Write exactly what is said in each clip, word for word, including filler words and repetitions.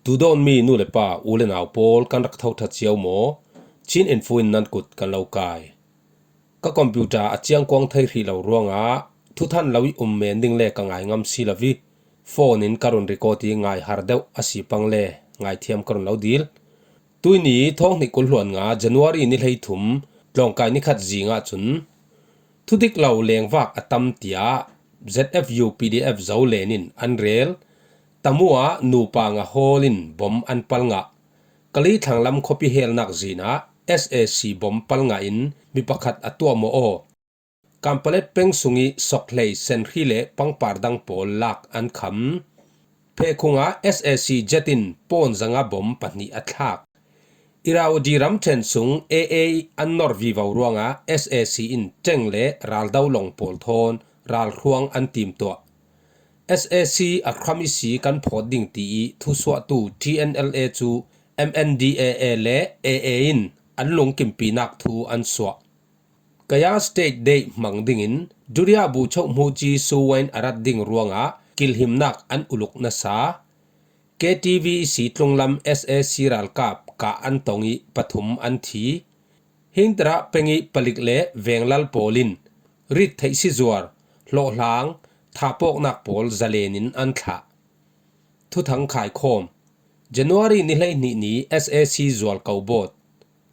Duhdawtmi nu le pa, u le nau pawl, kan rak tho ṭha cio maw? Chin Info in nan kut kan lo kai. Ka computer a ciangkuang thei hrih lo ruangah thuthan lo i um men ding le ka ngai ngam si lo i, phone in ka run record i ngai har deuh a si pang le ngaithiam ka run lo dil. Tuini thawng hnih kul hluan nga January ni hleithum tlawngkai ni khat zingah cun thudik lo lengvak a tam tiah Z F U P D F Zolen in an rel. Tamu ah nupa nga hawl in bom an pal ngah. Kali thlanglam khuapi helnak zin ah S A C bom pal ngah in mi pakhat a tuahmawh aw. Kanpalet peng sung i sokhlei senhri le pangpar dang pawl lak an kham. Phekhung ah S A C jet in pawn zanga bom pahnih a thlak. Irrawaddy ramṭhen sung A A an nor vivo ruangah S A C in ṭeng le raldo lawng pawl thawn ralhruang an timtuah. S A C a khram i si kan phawt ding ti i thusuahtu T N L A cu M N D A A le A A in an lungkimpinak thu an suah. Kaya State Day hmang dingin Duria Bucho Hmuci Suwain a rat ding ruangah kilhimnak an uluk nasa. K T V i si tlunglam S A C ralkap kah an tong i pathum an thi. Hingtera peng i palik le venglal pawl in rit theih si zuar, hlawhhlang, thapawknak pawl zalen in an thlah. Thuthang khaikhawm. January ni hleihnih ni S A C zual ko bawt.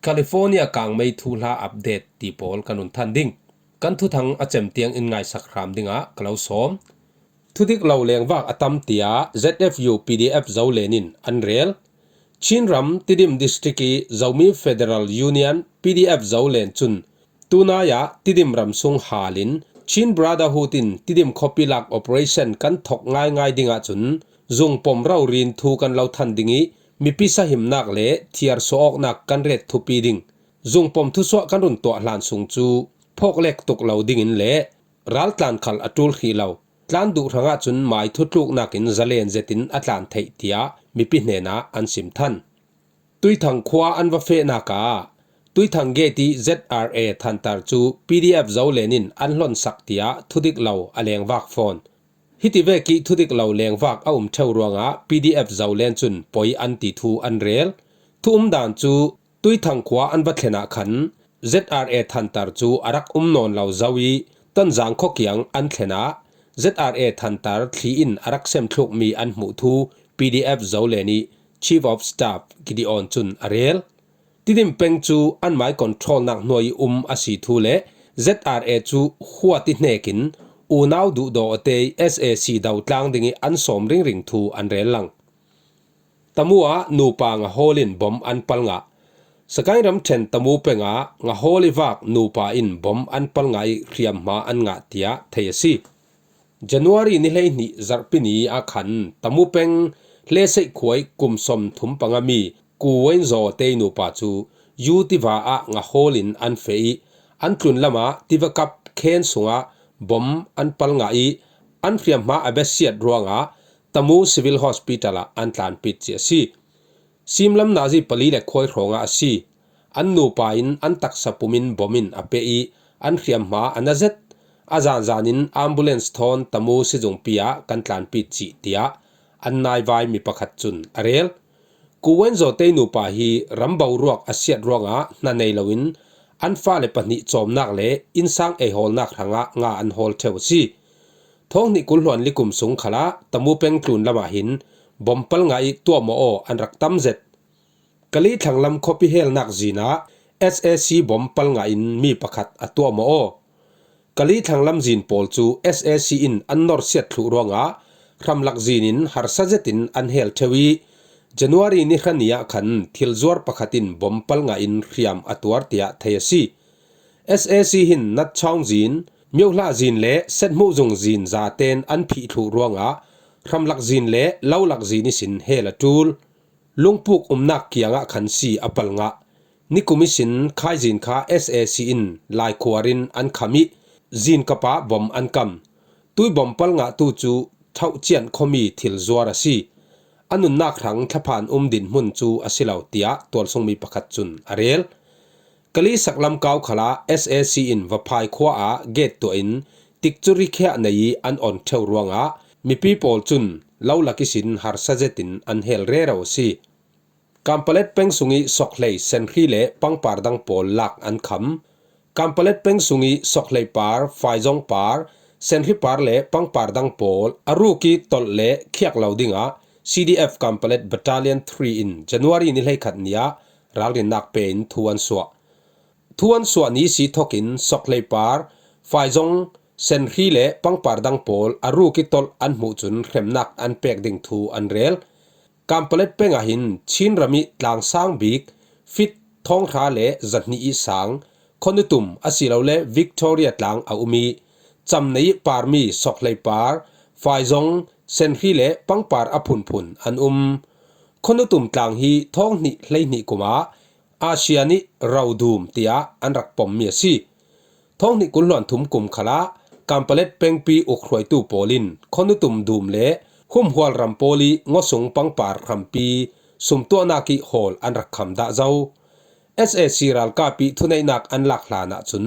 California kangmei thuhla update ti pawl kan run than ding. Kan thuthang a cem tiang in ngaisak hram dingah ka lo sawm. Thudik lo lengvak a tam tiah Z F U P D F Zolen in an rel. Chin ram Tidim District i Zomi Federal Union P D F Zolen cun tunai ah Tidim ram sung hal in Chin Brotherhood in Tidim khuapi lak operation kan thok ngaingai dingah cun zungpom rori in thu kan lo than ding i mipi sahimnak le thiar suah awknak kan ret thupi ding. Zungpom thusuah kan run tuah hlan sung cu phawk lek tuk lo dingin le raltlan khal a ṭul hrih lo, tlan duh hrangah cun mai thutluknak in zalen zetin a tlan theih, tiah mipi hnenah an sim than. Tuithang khua an va fehnak ah Tuithang gate i Z R A thantar cu P D F Zolen in an hlonsak, tiah thudik lo a lengvak fawn. Hiti vek i thudik lo lengvak a um ṭheu ruangah P D F Zolen cun poi an ti thu an rel. Thu umdan cu Tuithang khua an va thlen ah khan Z R A thantar cu a rak um nawn lo zo i Tonzang khuakiang an thlen ah Z R A thantar thli in a rak sem thlukmi an hmuh thu P D F Zolen i Chief of Staff Gideon cun a rel. Tidim peng cu anmai controlnak hnuai i um a si thu le Z R A cu huat i hnekin unau duhdawh a tei S A C dotlang ding i an sawm ringring thu an rel lang. Tamu ah nupa nga hawl in bom an pal ngah. Sagaing ramṭhen Tamu peng ah nga hawl i vak nupa in bom an pal ngah i hriamhma an ngah, tiah thei a si. January ni hleihnih zarhpi ni ah khan Tamu peng Hleseih khua i kum sawm thum panga mi Ku Wayne Zaw tei nupa cu U tiva ah nga hawl in an feh i an tlun lamah tiva kap khen sungah bom an pal ngah i an hriamhma a besiat ruangah Tamu Civil Hospital ah an tlanpit ci a si. Simlam nazi pali le khuai hrawngah a si. An nupa in an taksa pum in bom in a peh i an hriamhma a na zet. A zanzan in ambulance thawn Tamu sizungpi ah kan tlanpit cih, tiah an naivai mi pakhat cun a rel. Ku Wayne Zaw tei nupa hi ram boruak a siat ruangah hna nei loin an fale pahnih cawmnak le innsang eihawlnak hrangah nga an hawl ṭheu a si. Thawng hnih kul hluan li kum sung khalah Tamu peng tlun lamah hin bom pal ngah i tuahmawh aw an rak tam zet. Kali thlanglam khuapi helnak zin ah S A C bom pal ngah in mi pakhat a tuahmawh aw. Kali thlanglam zin pawl cu S A C in an norsiat thluh ruangah hramlak zin in harsa zetin an hel ṭheu i January ni hra ni ah khan thilzuar pakhat in bom pal ngah in hriam a tuar, tiah thei a si. S A C hin natchawng zin, miohlah zin le sethmuh zung zin zaten an phih thluh ruangah hramlak zin le lolak zin ihsin hel a ṭul. Lungpuk umnak kiangah khan si a pal ngah. Nikum ihsin khaizin kha S A C in laikhuar in an kham i zinkap ah bom an kam. Tui bom pal ngahtu cu Thauhcian khuami thilzuar a si. A nunnak hrang thlaphan um dinhmun cu a si lo, tiah tualsungmi pakhat cun a rel. Kali saklam kau khalah S A C in Vaphai khua ah gate tuah in tikcu rikhiah nei i an on ṭheu ruangah mipi pawl cun lo la kisin harsa zetin an hel rero a si. Kanpalet peng sung i sawkhlei, senhri le pangpar dang pawl lak an kham. Kanpalet peng sung i sawkhlei par, faizawng par, senhri par le pangpar dang pawl a ruk i tolh le khiak lo dingah C D F Kanpalet Battalion three in January ni hleikhat ni ah ralrinnak pe in thu an suah. Thu an suah ni si thokin sawkhlei par, faizawng, senhri le pangpar dang pawl a ruk i tolh an hmuh cun hremnak an pek ding thu an rel. Kanpalet peng ah hin Chin ram i tlang sang bik, fit thawng hra le zahnih i sang, Khawnutum asilole Victoria tlang a um i, cam nei i parmi sawkhlei par, faizawng, senhri le pangpar a phunphun an um. Khawnutum tlang hi thawng hnih hleihnih kum ah Asia nih Raudum tiah an rak pommi a si. Thawng hnih kul hluan thum kum khalah Kanpalet pengpi ukhruaitu pawl in Khawnutum dum le humhual ram pawl i ngawsung pangpar hrampi sumtuahnak i hawl an rak kham dah zo. S A C ralkap i thuneihnak an lak hlan ahcun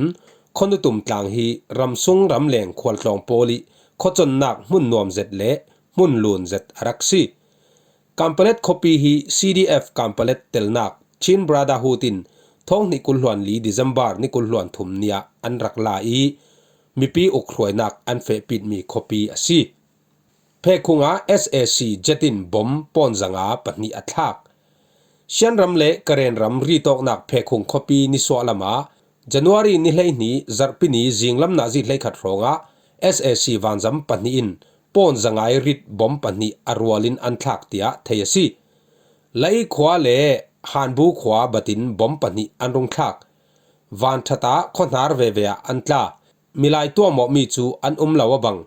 Khawnutum tlang hi ramsung ramleng khualtlawng pawl i khuaconnak hmun nuam zet le hmun lun zet a rak si. Kanpalet khuapi hi C D F Kanpalet telnak Chin Brotherhood in thawng hnih kul hluan li December ni kul hluan thum ni ah an rak la i, mipi ukhruainak an fehpitmi khuapi a si. Phekhung ah S A C jet in bom pawn zanga pahnih a thlak. Shan ram le Karen ram ritawknak Phekhung khuapi nisuah lam ah January ni hleihnih zarhpini zinglam nazi hleikhat hrawngah S A C vanzam pahnih in pawn zangai rit bom pahnih a rual in an thlak tiah thei a si. Lai khua le Hanbu khua batin bom pahnih an rung thlak. Van ṭhat ah khuahnar veve ah an tla. Milai tuahmawhmi cu an um lo a bang.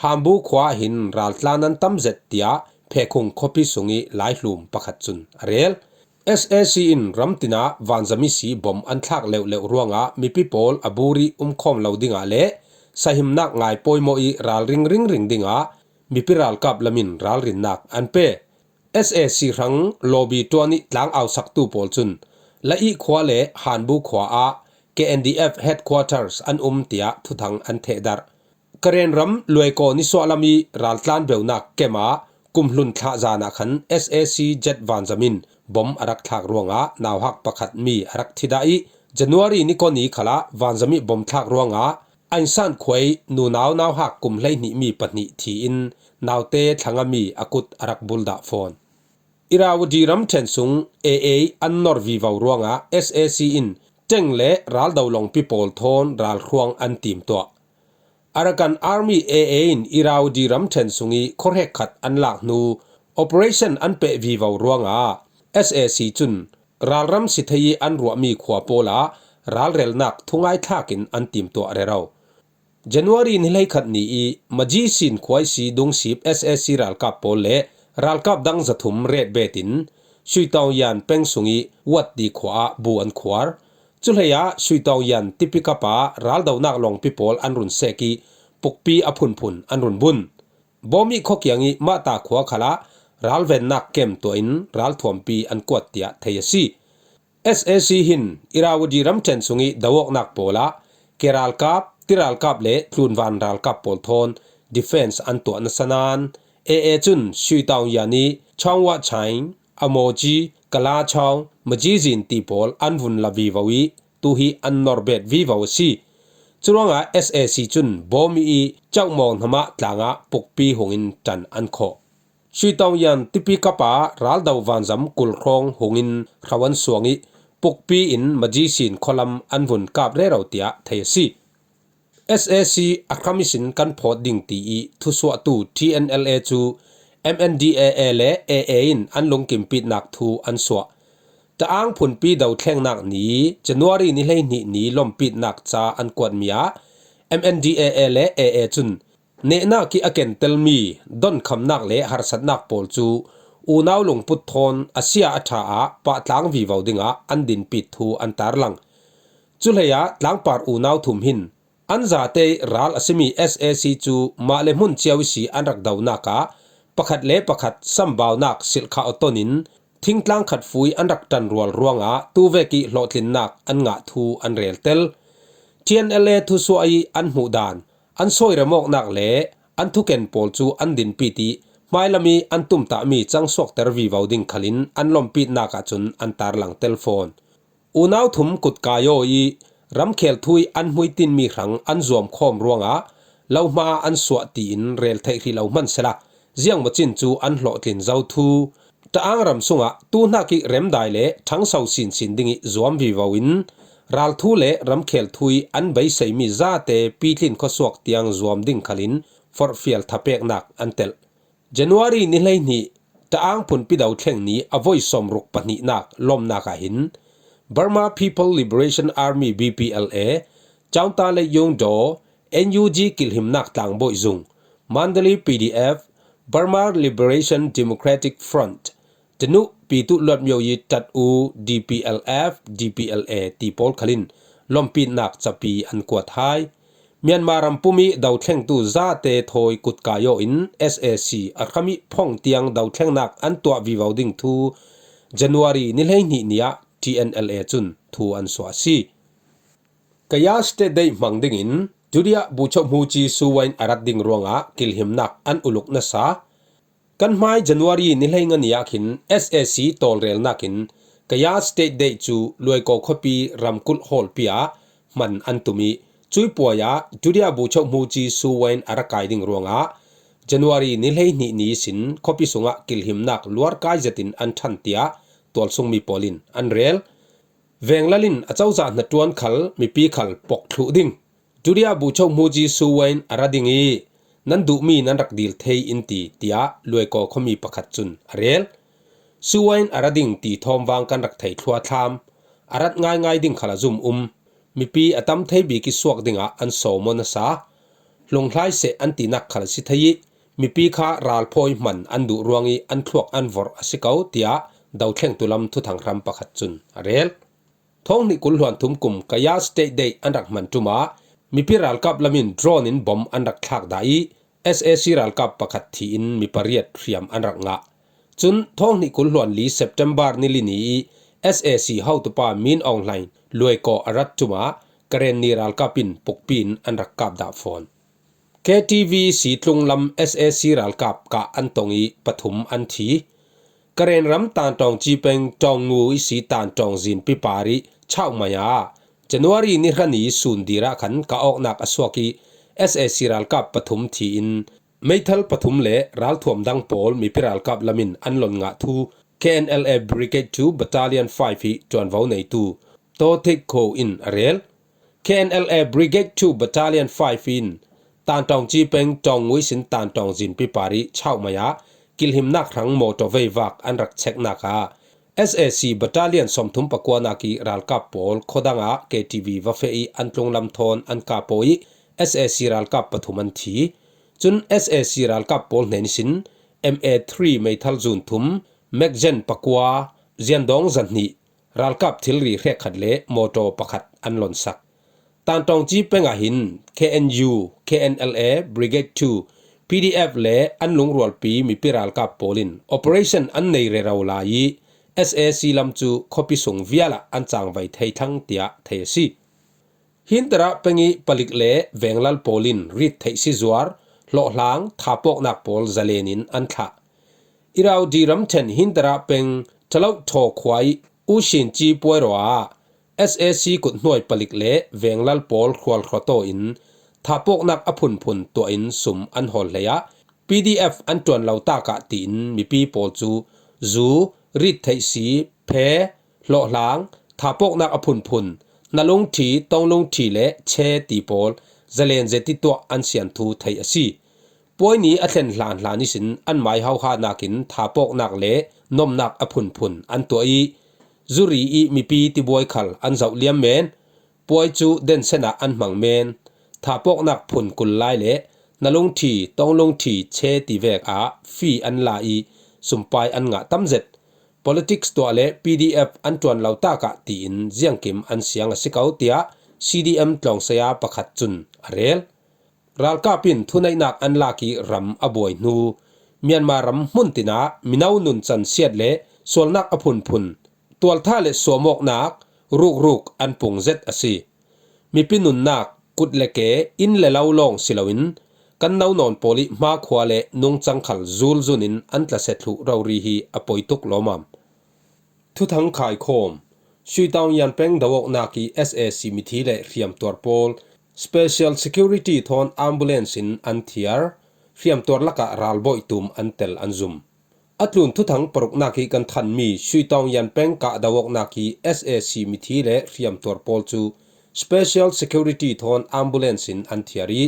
Hambu khua ah hin raltlan an tam zet, tiah Phekhung khuapi sung i laihlum pakhat cun a rel. S A C in ramtin ah vanzam ihsi bom an thlak leuhleuh ruangah mipi pawl a bur i umkhawm lo dingah le sahimnak ngai pawimawh i ralring ringring dingah mipi ralkap lam in ralrinnak an pe. S A C hrang lawbi ṭuan i tlang ausaktu pawl cun Laih khua le Hanbu khua ah K N D F headquarters an um, tiah thuthang an thehdarh. Karen ram Luaikaw nisuah lam i raltlan beunak kem ah kum hlun thlah zan ah khan S A C jet vanzam in bom a rak thlak ruangah nauhak pakhat mi a rak thi dah i, January ni kua ni khalah vanzam i bom thlak ruangah Ainsan khuai nunau nauhak kum hleihnih mi pahnih thi in naute thlanga mi a kut a rak bul dah fawn. Irrawaddy ramṭhen sung A A an nor vivo ruangah S A C in ṭeng le raldo lawngpi pawl thawn ralhruang an timtuah. Arakan Army A A in Irrawaddy ramṭhen sung i khuahrek khat an lak hnu operation an peh vivo ruangah S A C cun ralram si thei i an ruahmi khua pawl ah ralrelnak thungai thlak in an timtuah rero. January ni hleikhat ni i Majisin khua ihsi dungsip S A C ralkap pawl le ralkap dang zathum ret bet in Shuitawng Yan peng sung i Watti khua ah bu an khuar. Cuhlei ah Shuitawng Yan tipikap ah raldonak lawngpi pawl an run sek i pukpi a phunphun an run bun. Bawmi khuakiang i Mahta khua khalah ralvennak kem tuah in ralthuampi an kuat, tiah thei a si. S A C hin Irrawaddy ramṭhen sung i do awknak pawl ah K ralkap, Ti ralkap le tlunvan ralkap pawl thawn defense an tuah nasa nain A A cun Shuitawng Yan i Chawngwa Chain, Amoji, Kala Chawng, Majizin ti pawl an vun la vivo i tu hi an norbet vivo a si. Curuangah S A C cun Bawmi i Chauhmawng hnamah tlangah pukpi hung in ṭan an khawh. Shuitawng Yan tipi kapa raldo vanzam kul hrawng hung in hro an suang i pukpi in Majisin khualam an vun kap rero, tiah thei a si. S A C a hram ihsin kan phawt ding ti i thusuahtu T N L A cu M N D A A le A A in an lungkimpitnak thu an suah. Taang phunpi do thlengnak ni January ni hleihnih ni lawmpitnak ca an kuatmi ah M N D A A le A A cun nehnak i a kentelmi donkhamnak le harsatnak pawl cu unau lungput thawn a sia a ṭha ah pahtlang vivo dingah an dinpit thu an tarlang. Cuhlei ah tlangpar unau thum hin an zate ral a simi S A C cu mah le hmun cio ihsi an rak donak ah pakhat le pakhat sambaunak silhkhah aw ton in thingtlang khat fui an rak ṭan rual ruangah tuvek i hlawhtlinnak an ngah thu an reltel. T N L A thusuah i an hmuh dan, an sawirem awknak le an thuken pawl cu an dinpit i hmailami an tumtahmi cangsuakter vivo ding khalin an lompitnak ahcun an tarlang tel fawn. Unau thum kutkai aw i ramkhel thu i an hmuitinmi hrang an zuamkhawm ruangah lohma an suah tiin rel theih hrih lo hmansehla, ziangmacin cu an hlawhtlin zo thu. Taang ram sungah tuhnak i remdai le ṭhangso sinsin ding i zuam vivo in ralthu le ramkhel thu i an beiseimi zate pitlin khuasuak tiang zuam ding khalin forhfial thapeknak an telh. January ni hleihnih, Taang phunpi dothleng ni a voi sawmruk pahnihnak lawmnak ah hin Burma People Liberation Army, B P L A, Chaunta Leiyung Daw, N U G kilhimnak tlangbawi zung, Mandalay P D F, Burma Liberation Democratic Front, Tanu Pitu Luatmyo i Tat U, D P L F, D P L A ti pawl khalin lompitnak capi an kuat hai. Myanmar ram pum i dothlengtu zate thawi kutkai aw in S A C a hram i phong tiang dothlengnak an tuah vivo ding thu January ni hleihnih ni ah T N L A cun thu an suah a si. Kaya State Day hmang dingin Judia Buchok Hmuci Suwain a rat ding ruangah kilhimnak an uluk nasa. Kan hmai January ni hleinga ni ah khin S A C tawlrelnak in Kaya State Day cu Luaikaw khuapi ramkulh hallpi ah hman an tum i, cui puai ah Judia Buchok Hmuci Suwain a ra kai ding ruangah January ni hleihnih ni sin khuapi sungah kilhimnak luar kai zetin an ṭhan tiah tualsungmi pawl in an rel. Venglal in a cozah hnaṭuan khal mipi khal pok thluh ding. Judia Buchok Hmuci Suwain a ra ding i nan duhmi nan rak dil thei in ti, tiah Luaikaw khuami pakhat cun a rel. Suwain a ra ding ti thawmvang kan rak thei thluathlam. A rat ngaingai ding khal a zum um. Mipi a tam thei bik i suak dingah an sawm aw nasa. Hlunghlai seh an tinak khal a si thei i, mipi kha ralphawi hman an duh ruang i an thluak an vorh a si ko, tiah dothlengtu lam thuthang hram pakhat cun a rel. Thawng hnih kul hluan thum kum Kaya State Day an rak hman ṭum ah mipi ralkap lam in drone in bom an rak thlak dah i, S A C ralkap pakhat thi in mi pariat hriam an rak ngah. Cun thawng hnih kul hluan li September ni li ni i S A C hotupa Min Aung Hlaing Luaikaw a rat ṭum ah Karen ni ralkap in pukpi in an rak kap dah fawn. K T V sitlung lam S A C ralkap kah an tong i pathum an thi. Karen ram Tantawng Cipeng Tawngngu i si Tantawng Zinpi Pari chauhmai ah January ni hra ni sun dir ah khan ka awknak a suak i S A C ralkap pathum thi in meithal pathum le ralthuam dang pawl mipi ralkap lam in an lon ngah thu K N L A Brigade two Battalion five i ṭuanvo neitu Taw Thik Kho in a rel. K N L A Brigade two Battalion five in Tantawng Cipeng Tawngngu i sin Tantawng Zinpi Pari chauhmai ah kilhimnak hrang motor veivak an rak cheknak ah S A C Battalion sawmthum pakuanak i ralkap pawl khuadang ah K T V va feh i an tlunglam thawn an kap aw i S A C ralkap pathum an thi. Cun S A C ralkap pawl hnen ihsin M A three meithal zun thum, Magazine pakua, ziandawng zahnih, ralkap thilri hrekkhat le motor pakhat an lonsak. Tantawng Cipeng ah hin K N U, K N L A, Brigade two, P D F le an lungrualpi mipi ralkap pawl in operation an nei rero lai i S A C lam cu khuapi sung vial ah an cangvai thei thlang tiah thei a si. Hinterah peng i palik le venglal pawl in rit theih si zuar, hlawhhlang, thapawknak pawl zalen in an thlah. Irrawaddy ramṭhen Hinterah peng Ṭhaloh Ṭhaw khua i U Shin Ci puai ruah ah S A C kut hnuai palik le venglal pawl hrualhrawtaw in thapawknak a phunphun tuah in sum an hawl hlei ah P D F an ṭuan lo tak ah tiin mipi pawl cu zu, rit theih si, phe, hlawhhlang, thapawknak a phunphun, nalungṭhi, tonglungṭhi le che ti pawl zalen zet i tuah an sian thu theih a si. Puai ni a thlen hlanhlan ihsin an mai hohanak in thapawknak le nomnak a phunphun an tuah i, zuri i mipi tibuai khal an zoh liam men. Puai cu densen ah an hmang men. Thapawknak phun kul lai le nalungṭhi, tonglungṭhi, che ti vek ah fee an la i sumpai an ngah tam zet. Politics tuah le P D F an ṭuan lo tak ah tiin ziangkim an siang a si ko, tiah C D M tlawngsaya pakhat cun a rel. Ralkap in thuneihnak an lak i ram a buai hnu, Myanmar ram hmun tin ah mino nuncan siat le sualnak a phunphun, tualtha le suamawknak rukruk an pung zet a si. Mipi nunnak, kut le ke, inn le lo lawng si loin kan no nawn pawl i hmakhua le nungchang khal zulzun in an tlasia thluh rori hi a poi tuk lawmam. Thuthang khaikhawm. Suitawng Yanpeng dawawknak i S A C mithi le hriamtuar pawl Special Security thawn ambulance in an thiar. Hriamtuar lakah ralbawi tum an tel an zum. A tlun thuthang paruknak i kan thanmi Suitawng Yanpeng kah dawawknak i S A C mithi le hriamtuar pawl cu Special Security thawn ambulance in an thiar i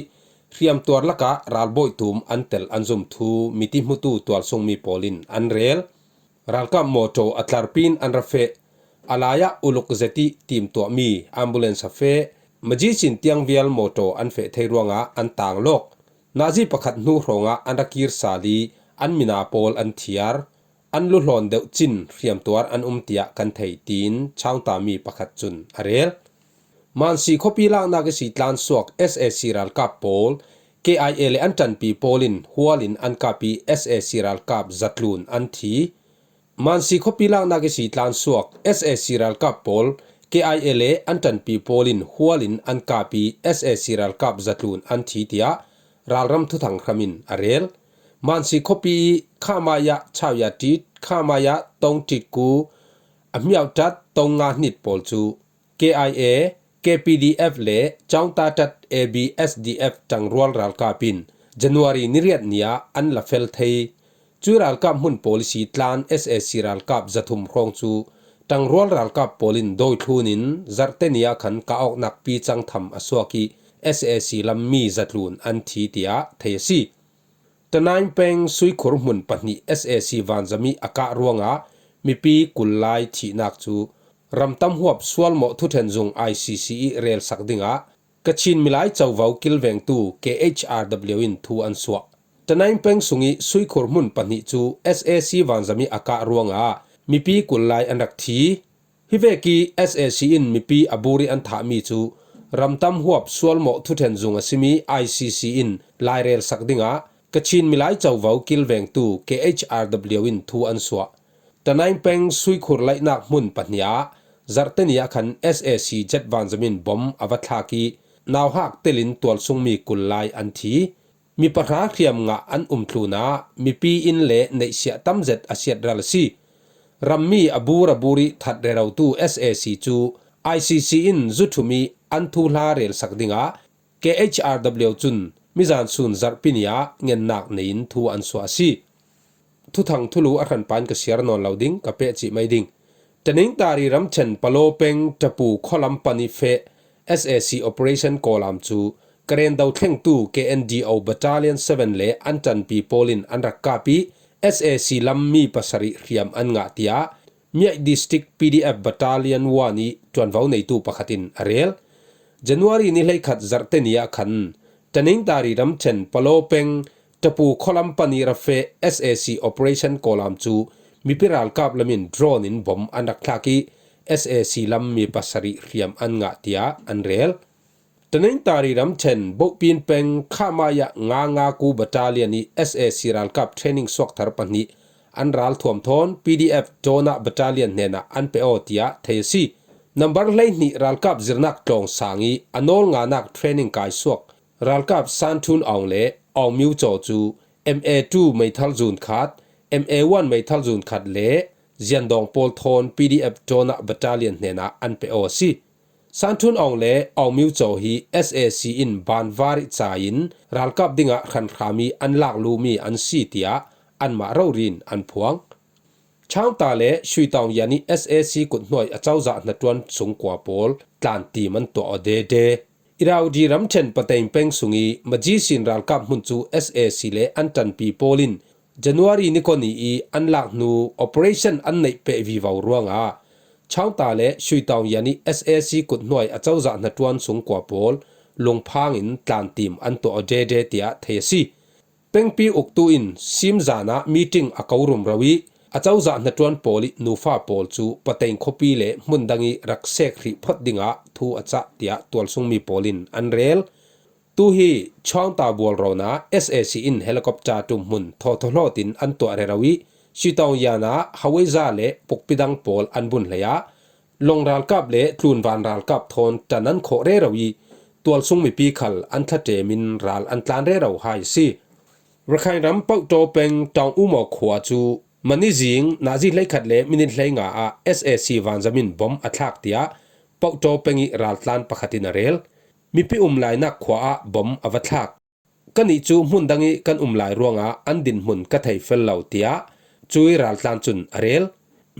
hriamtuar lakah ralbawi tum an tel an zum thu miti hmutu tualsungmi pawl in an rel. Ralkap mawṭaw a tlarpi in an ra feh. A lai ah uluk zet i timtuahmi ambulance a feh. Majisin tiang vial mawṭaw an feh thei ruangah an tang lawk. Nazi pakhat hnu hrawngah an ra kir sal i an mina pawl an thiar. An luhlawn deuh cin hriamtuar an um tiah kan thei, tiin changtami pakhat cun a rel. Mansi khuapi laknak i si tlansuak S A C ralkap pawl K I A le an ṭanpi pawl in hual in an kap i S A C ralkap zatlun an thi. Mansi khuapi laknak i si tlansuak S A C ralkap pawl K I A le an ṭanpi pawl in hual in an kap i S A C ralkap zatlun an thi, tiah ralram thuthang hram in a rel. Mansi khuapi i Khamaya Chawyatit, Khamaya Tongtitku, a hmiautat Tongnga hnit pawl cu K I A, K P D F le Chaungtatat A B S D F ṭangrual ralkap in January ni riat ni ah an la fel thei. Cui ralkap hmun pawl i si tlan S A C ralkap zathum hrawng cu ṭangrual ralkap pawl in dawithlun in zarhte ni ah khan kah awknak pi cang tham a suak i S A C lam mi zatlun an thi, tiah thei a si. Tanain peng suikhur hmun pahnih S A C vanzam i a kah ruangah mipi kul lai thihnak cu ramtam huap sualmawh thuṭhen zung I C C i relsak dingah Kachin Milai Covo kilvengtu K H R W in thu an suah. Tanain peng sung i suikhur hmun pahnih cu S A C vanzam i a kah ruangah mipi kul lai an rak thi. Hi vek i S A C in mipi a bur i an thahmi cu ramtam huap sualmawh thuṭhen zung a simi I C C in lairelsak dingah Kachin Milai Covo kilvengtu K H R W in thu an suah. Tanain peng suikhur laihnak hmun pahnih ah zarhte ni ah khan S A C jet vanzam in bom a va thlak i nauhak telin tualsungmi kul lai an thi. Mi pahra hriam ngah an um tlunah mipi inn le neihsiah tam zet a siatral a si. Rammi a bur a bur i that rerotu S A C cu I C C in zuthum i an thuhla relsak dingah K H R W cun mizan sun zarhpi ni ah ngennak nei in thu an suah a si. Thuthang thulu a hranpa in ka siar nawn lo ding, ka peh cih mai ding. Taningtari ramṭhen Palo peng Tapu khualam pan i feh S A C Operation Kawlam cu Karen do thlengtu K N D O Battalion seven le an ṭanpi pawl in an rak kap i S A C lam mi pasarih hriam an ngah, tiah Miaih District P D F Battalion one i ṭuanvo neitu pakhat in a rel. January ni hleikhat zarhte ni ah khan Taningtari ramṭhen Palo peng Tapu khualam pan i ra feh S A C Operation Kawlam cu mipi ralkap lam in drone in bom an rak thlak i S A C lam mi pasarih hriam an ngah, tiah an rel. Taningtari ramṭhen Bohpin peng Khamaya Ngangaku Battalion i S A C ralkap training suakthar pahnih an ralthuam thawn P D F Dawna Battalion hnenah an pe aw, tiah thei a si. Nambar hleihnih ralkap zirnak tlawng sang i a nawl nganak training kaisuak ralkap Santhun Aung le Aung Myu Caw cu M A two meithal zun khat, M A one meithal zun khat le ziandawng pawl thawn P D F Dawna Battalion hnenah an pe aw a si. Santhun Aung le Aung Myu Caw hi S A C in banvar i ca in ralkap dingah hranhram i an lak lumi an si, tiah anmah rori in an phuang. Changta le Shuitawng Yan i S A C kuthnuai a cozah hnaṭuan sungkua pawl tlantim an tuah aw dede. Irrawaddy ramṭhen Pateng peng sung i Majisin ralkap hmun cu S A C le an ṭanpi pawl in January ni kua ni i an lak hnu operation an neih peh vivo ruangah Changta le Shuitawng Yan i S A C kuthnuai a cozah hnaṭuan sungkua pawl lungphang in tlantim an tuah aw dede, tiah thei a si. Pengpi uktu in simzan ah meeting a ko rumro i a cozah hnaṭuan pawl i nufa pawl cu Pateng khuapi le hmun dang i rak sek hrih phot dingah thu a cah, tiah tualsungmi pawl in an rel. Tu hi Changta bualrawn ah S A C in helicopter ṭumhmun thawthaw hlawt in an tuah rero i Shuitawng Yan ah hawaiza le pukpi dang pawl an bun hlei ah long ralkap le tlunvan ralkap thawn ṭan an khawh rero i tualsung mipi khal an thlatemin ral an tlan rero hai a si. Rakhine ram Pohtaw peng Taung Umaw khua cu mani zing nazi hleikhat le minit hleinga ah S A C vanzam in bom a thlak tiah Pohtaw peng i raltlan pakhat in a rel. Mipi um lainak khua ah bom a va thlak. Kannih cu hmun dang i kan um lai ruangah an dinhmun ka thei fel lo, tiah cui raltlan cun a rel.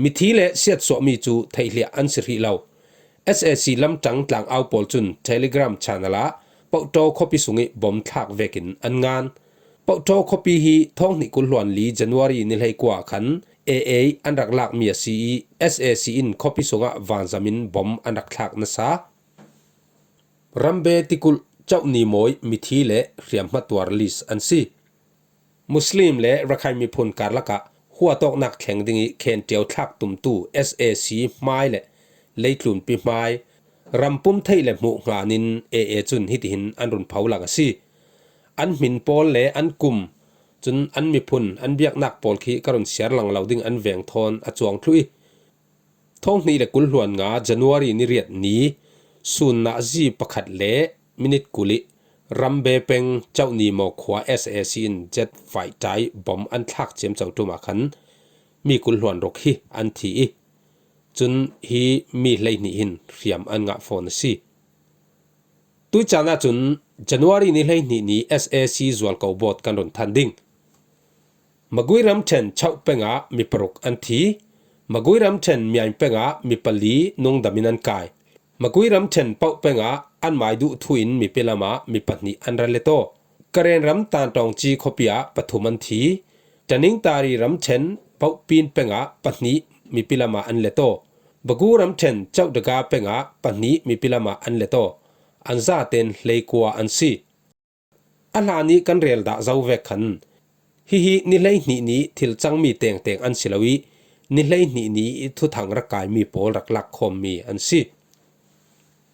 Mithi le siatsuahmi cu theihliah an si hrih lo. S A C lamṭang tlangau pawl cun Telegram channel ah Pohtaw khuapi sung i bom thlak vekin an ngan. Pohtaw khuapi hi thawng hnih kul hluan li January ni hleikua khan A A an rak lakmi a si i S A C in khuapi sungah vanzam in bom an rak thlak nasa. Rambe tikulh, Chauh Ni Mawi mithi le hriamhma tuar list an si. Muslim le Rakhine miphun karlak ah huatawknak thleng ding i khenṭio thlak tumtu S A C hmai le leitlunpi hmai rampum theih le hmuh hngah in A A cun hitihin an run pho lang a si. An hmin pawl le an kum, cun an miphun, an biaknak pawl khi ka run siar lang lo ding an veng thawn a cuang thluh i, thawng hnih le kul hluan nga January ni riat ni, sun nazi pakhat le minit kul i Rambe peng Chauh Ni Maw khua S A C in jet fighter i bom an thlak ciamco ṭum ah khan mi kul hluan ruk hi an thi i, cun hi mi hleihnih hin hriam an ngah fawn a si. Tuicaan ahcun January ni hleihnih ni S A C zualko bawt kan run than ding. Magui ramṭhen Chauh pengah mi paruk an thi. Magui ramṭhen Miaing pengah mi pali nungdam in an kai. Magui ramṭhen Poh pengah an mai duh thu in mipi lamah mi pahnih an ra let aw. Karen ram Tantawngci khuapi ah pathum an thi. Taningtari ramṭhen Pohpin pengah pahnih mipi lamah an let aw. Bagu ramṭhen Chauh Daga pengah pahnih mipi lamah an let aw. An zaten hleikua an si. A hlan i kan rel dah zo vek khan, hihi ni hleihnih ni thil cangmi tengteng an si lo i, ni hleihnih ni i thuthang rak kaimi pawl rak lak khawmmi an si.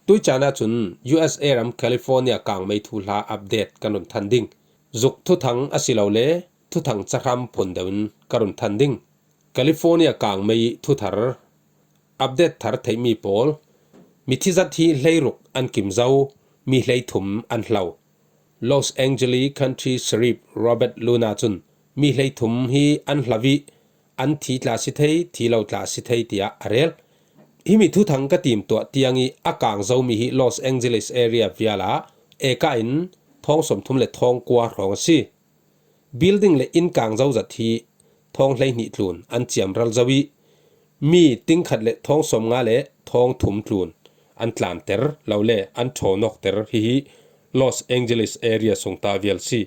Tuicaan ahcun U S A ram California kangmei thuhla update kan run than ding. Zuk thuthang asilole thuthang cahram phun deuh in ka run than ding. California kangmei thuthar update thar theihmi pawl, mithi zat hi hleiruk an kim zo, mi hleithum an hlo. Los Angeles County Sheriff Robert Luna cun mi hleithum hi an hlo i, an thi tla si thei, thi lo tla si thei, tiah a rel. Himi thuthang ka timtuah tiang i a kang zomi hi Los Angeles area vial ah eka in thawng sawmthum le thawng kua hrawng a si. Building le inn kang zo zat hi thawng hleihnih tlun an ciamral zo i, mi tingkhat le thawng sawmnga le thawng thum tlun an tlanter lo le an ṭhawnawkter hihi Los Angeles area sungta vial si.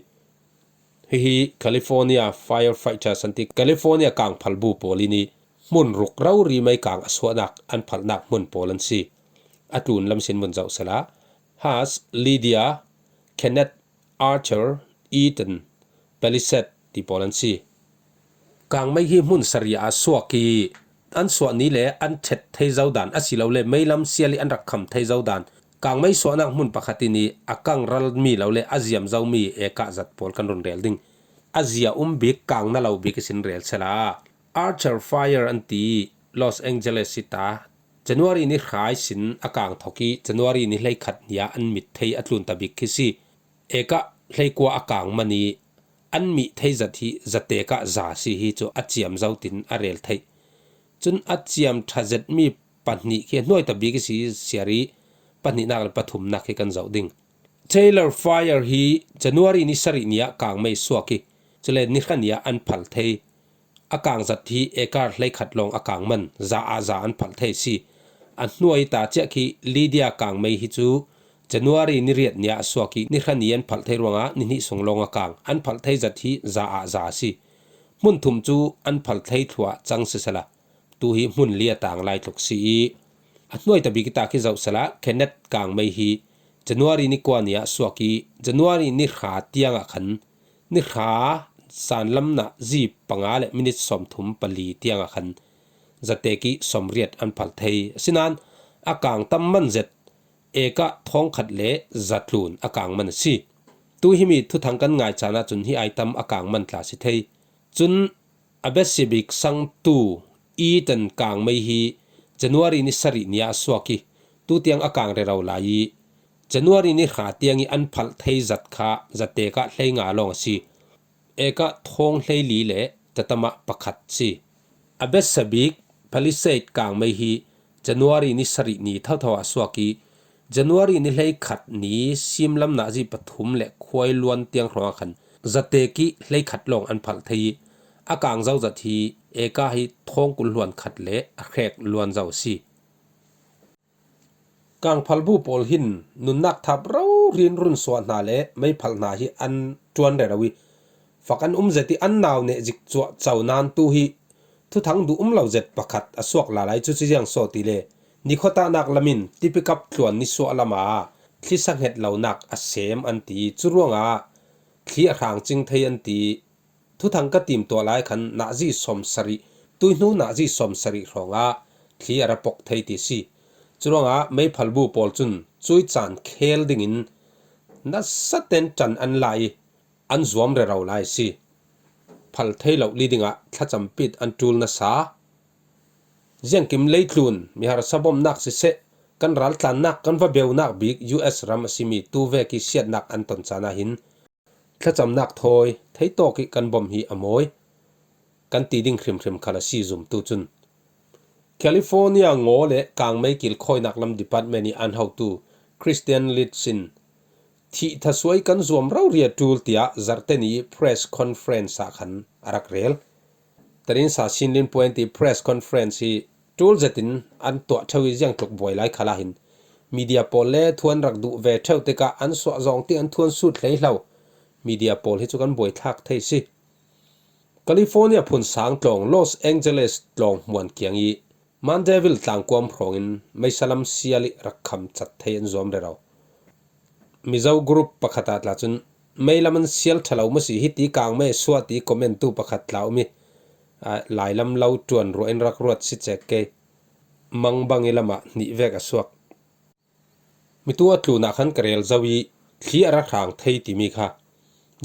Hihi California firefighters an ti, California kang phalbu pawl in i hmun ruk rori mei kang a suahnak an phalhnak hmun pawl an si. A tlun lam sin mun zoh sela, Haas, Lydia, Kenneth, Archer, Eaton, Palisade ti pawl an si. Kangmei hi hmun sarih ah suak i an suah ni le an ṭhet thei zo dan asilole meilam sial i an rak kham thei zo dan. Kangmei suahnak hmun pakhat in i a kang ralmi lo le a ziam zomi eka zat pawl kan run rel ding. A zia um bik kang na lo bik i sin rel sela, Archer Fire an ti Los Angeles i ta January ni hra i sin a kang thok i January ni hleikhat ni ah an mit thei a tlun ta bik khi si. Eka hleikua a kang man i an mih thei zat hi zatek ah za si hi cu a ciam zo tin a rel theih. Cun a ciam ṭha zetmi pahnih khi a hnuai ta bik i si siar i pahnihnak le pathumnak khi kan zoh ding. Taylor Fire hi January ni sarih ni ah kangmei suak i, cule ni hra ni ah an phal thei. A kang zat hi ekar hleikhat lawng a kang man, za ah za an phalh thei si. A hnuai ta ciah khi Lydia kangmei hi cu January ni riat ni ah a suak i ni hra ni an phalh thei ruangah ni hnih sung lawng a kang. An phalh thei zat hi za ah za a si. Hmun thum cu an phalh thei thluah cang sisela, tu hi hmun li a tang lai tluk si i, a hnuai ta bik i ta khi zoh sela Kenneth kangmei hi January ni kua ni ah suak i January ni hra tiang ah khan ni hra sanlamnak zi panga le minit sawmthum pali tiang ah khan zatek i sawmriat an phal thei. Asinain a kang tam man zet eka thawngkhat le zatlun a kang man a si. Tu himi thuthang kan ngai caan ahcun hi ai tam a kang man tla si thei. Cun a biasibik sangtu Eaton kangmei hi January ni sarih ni ah a suak i, tutiang a kang rero lai i, January ni hra tiang i an phalh thei zat kha zatek ah hleinga lawng a si. Eka thawng hleili le tatam ah pakhat si. A biasa bik Palisade kangmei hi January ni sarih ni thotho ah suak i, January ni hleikhat ni simlam nazi pathum le khuai luan tiang hrawng ah khan zatek i hleikhat lawng an phalh thei i, a kang zo zat hi eka hi thawng kul hluan khat le a hrek luan zo si. Kangphalbu pawl hin nunnak thap rori in run suah hna le meiphalh hna hi an ṭuan rero i, fak an um zet i an nau neh zik cuah co nan tu hi thuthang duh um lo zet pakhat a suak lalai. Cucu ziang saw ti le, nikhuatahnak lam in tipikap tluan nisuah lam ah thli sanghet lonak a sem an ti. Cu ruangah thli a hrang cing thei an ti. Thuthang ka tim tuah lai khan nazi sawmsarih, tuihnu nazi sawmsarih hrawngah thli a ra pok thei ti si. Curuangah meiphalbu pawl cun cui caan khel dingin nasa ten ṭan an la i an zuam rero lai si. Phal thei lo li dingah thlacam pit an ṭul nasa. Ziangkim leitlun miharsa bawmhnak siseh, kan raltlannak, kan va beunak bik U S ram a simi tu vek i siatnak an ton caan ah hin thlacamnak thawi theitawk i kan bawmh hi a mawi kan ti ding hrimhrim khal a si zumtu cun. California ngaw le kangmei kilkhawinak lam department i an hotu Christian Litz in thih thasuai kan zuam rori a ṭul tiah zarhte ni press conference ah khan a rak rel. Tarin sa Sinlin Puente press conference hi ṭul zetin an tuah ṭheu i ziangtluk buai lai khal ah hin media pawl le thu an rak duh ve ṭheu tikah an suah zawng ti an thu an sut hlei hlo. Media pawl hi cu kan buai thlak thei si. California phun sang tlawng Los Angeles tlawng hmuan kiang i Mandeville tlangkuam hrawngin meisa lam sial i rak kham cat thei an zuam rero. Mizo group pakhat ah tla cun meilam an sial ṭha lo maw si hiti kangmei suah ti comment tu pakhat tla um i, aa, lailam lo ṭuan ruah in rak ruat si cek kei. Mangbang i lamah hnih vek a suak. Mitu a tlun ah khan ka rel zo i thli a ra hrang thei timi kha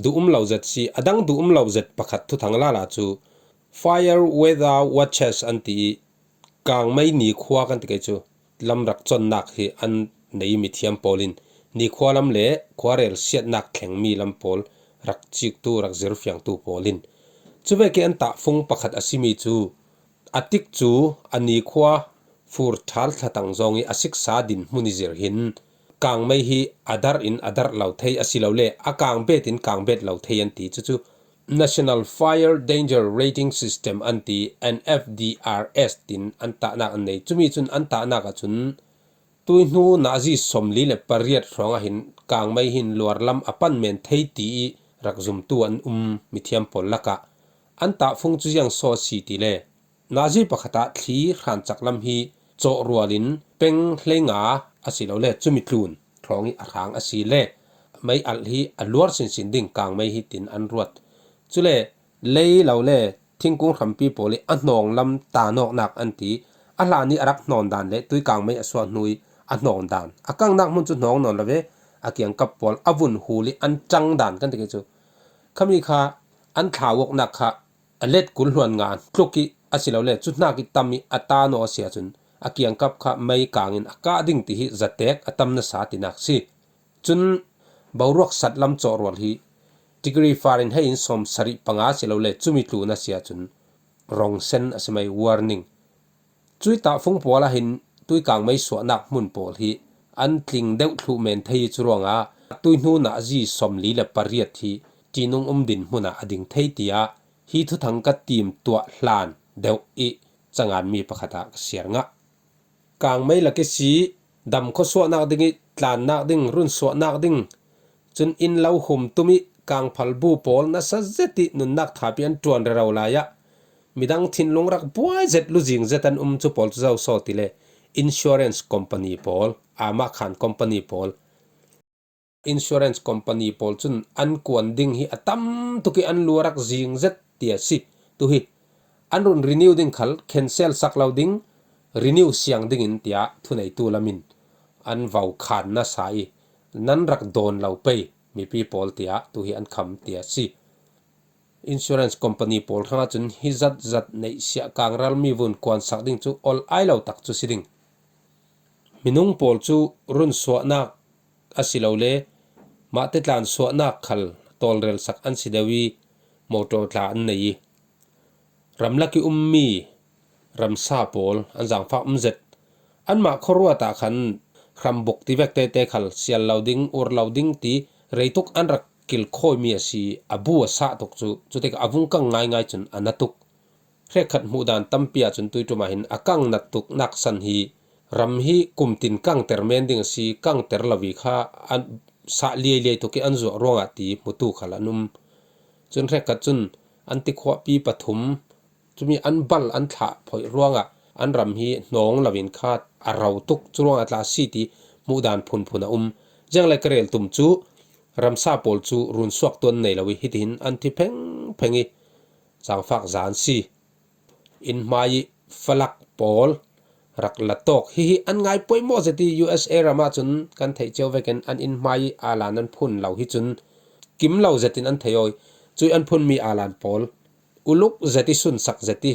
duh um lo zet si. A dang duh um lo zet pakhat thuthang lala cu fire weather watches an ti i, kangmei nikhua kan ti kei cu lam rak connak hi an nei mithiam pawl in nikhua lam le khuarel siatnak thlengmi lam pawl rak ciktu, rak zirfiangtu pawl in cuvek i an tahfung pakhat a simi cu a tik cu a nikhua fur ṭhal thlatang zong i a siksa din hmun i zir hin kangmei hi a darh in a darh lo thei asilole a kangbet in kangbet lo thei an ti. Cucu National Fire Danger Rating System an ti, N F D R S tin an tahnak an nei. Cumi cun an tahnak ah cun tuihnu nazi sawmli le pariat hrawng ah hin kangmei hin luarlam a pan men thei ti i rak zumtu an um mithiam pawl lakah an tahfung cu ziang saw a si ti le nazi pakhat ah thli hrancak lam hi cawhrual in peng hleinga asilole cumi tlun hrawng i a hrang a si le mei alh hi a luar sinsin ding kangmei hi tin an ruat. Cule lei lo le thingkung hrampi pawl i a hnawng lam tan awknak an ti. A hlan i a rak hnawn dan le tui kangmei a suah hnu i a hnawn dan, a kangnak hmun cu hnawng nawn lo ve, a kiangkap pawl a vun hul i an ṭang dan kan ti kei cu. Khami kha an thlau awknak kha a let kul hluan nga tluk i asilole cu hnak i tam i a tan aw a si ahcun a kiangkap kha mei kang in a kah ding ti hi zatek a tam nasa tinak si. Cun boruak sat lam cawhrual hi degree Fahrenheit in sawmsarih panga silole cumi tlun a si ahcun rong sen a si mai, warning. Cui tahfung pawl ah hin tuikang mei suahnak hmun pawl hi an tling deuh thluh men thei i cu ruangah tuihnu nazi sawmli le pariat hi ṭinung um din hmun ah a ding thei tiah hi thuthang ka tim tuah hlan deuh i canganmi pakhat ah ka siar ngah. Kangmei lak i si, dam khuasuahnak ding i tlannak ding, runsuahnak ding, cun inn lo hum tum i kangphal bu pawl nasa zet i nunnak thapi an ṭuan rero lai ah midang thinlung rak buai zet, luzing zet an um cu pawl cu zo saw ti le insurance company pawl, amah khan company pawl, insurance company pawl cun an kuan ding hi a tam tuk i an lu a rak zing zet ti a si. Tu hi an run renew ding khal cancel sak lo ding, renew siang dingin tiah thuneitu lamin an vau khan nasa i nan rak dawn lo pei mipi pawl tiah tu hi an kham ti a si. Insurance company pawl hrangah cun hi zat zat neihsiah kangralmi vun kuansak ding cu ol ai lo tak cu si ding. Minung pawl cu runsuahnak a si lo le, mahte tlan suahnak khal tawlrelsak an si deuh i, motor tla an nei i, ramlak i ummi ramsa pawl an zaangfak um zet. Anmah khuaruat ah khan hrambuk ti vek tete khal sial lo ding, ur lo ding ti reituk an rak kilkhawimi a si, a bu a sah tuk cu, cutik a vung kang ngaingai cun a na tuk. Hrekkhat hmuh dan tampi ahcun tuiṭum ah hin a kang nat tuk naksan hi ram hi kum tin kangter men ding a si, kangter lo i kha an sah liailiai tuk i an zuah ruangah ti hmutu khal an um. Cun hrekkhat cun an tikhuahpi pathum, cumi an bal an thlah phoih ruangah an ram hi hnawng loin kha a ro tuk, cu ruangah tla a si ti hmuh dan phunphun a um. Ziangle ka rel tum cu ramsa pawl cu runsuak tuan nei lo i hitihin an thi phengpheng i zaangfak za an si. Inn hmai i falak pawl rak la tawk. Hihi an ngai poimawh zet i U S A ram ahcun kan theih cio vekin an inn hmai i alan an phun lo hi cun kim lo zetin an thei aw i, cui an phunmi alan pawl uluk zet i sunsak zet i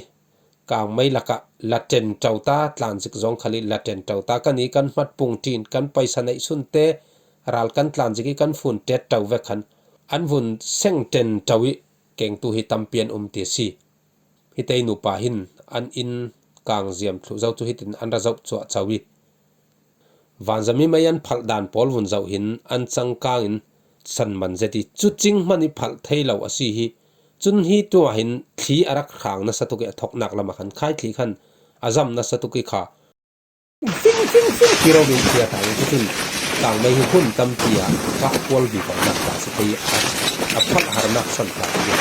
kangmei lakah la ṭen ṭo ta, tlanzik zong khal i la ṭen ṭo ta kan i kan hmat pung ṭin kan paisa neih sunte ral kan tlanzik i kan fun ṭet ṭo vek khan an vun seng ṭen ṭo i kengtu hi tampi an um ti a si. Hitei nupa hin an inn kang ziam thluh zo cu hitin an ra zoh cuah co i, vanzam i mei an phalh dan pawl vun zoh hin an cangkang in san man zet i, cucing hman i phalh thei lo a si hi. Cun hi tuah hin thli a rak hrang nasa tuk i a thoknak lam ah khan khai thli khan a zam nasa tuk i kha fing fing fing ti ro in thia ta i, cucun kangmei hi hun tampi ah kah kual vivo nak ta si thei a, a phalh harnak san ta i.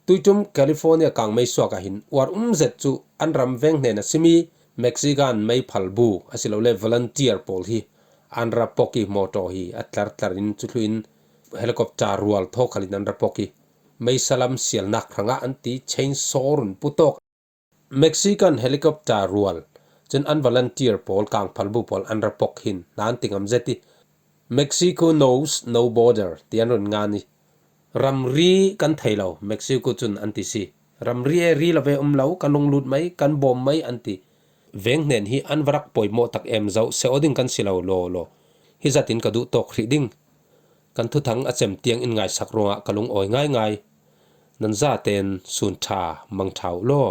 Tuiṭum California kangmei suak ah hin uar um zet cu an ram veng hnen a simi Mexican mei phalbu asilole volunteer pawl hi an ra pok i, motor hi a tlartlar in, cuthlu in helicopter rual thaw khal in an ra pok i, mei salam sialnak hrangah an ti chainsaw run putawk. Mexican helicopter rual cun an volunteer pawl, kang phalbu pawl an ra pok hin na an ti ngam zet i, Mexico knows no border ti an run ngan i, ramri kan thei lo, Mexico cun an ti si. Ramri e, ri lo ve um lo, kan rung lut mai, kan bawm mai an ti. Veng hnen hi an va rak poimawh tak em zoh, seh aw ding kan si lo law law. Hi zatin ka duh tawk hrih ding. Kan thuthang a cem tiang in ngaisak ruangah ka lungawi ngaingai. Nan zaten sun ṭha mang ṭha uh law.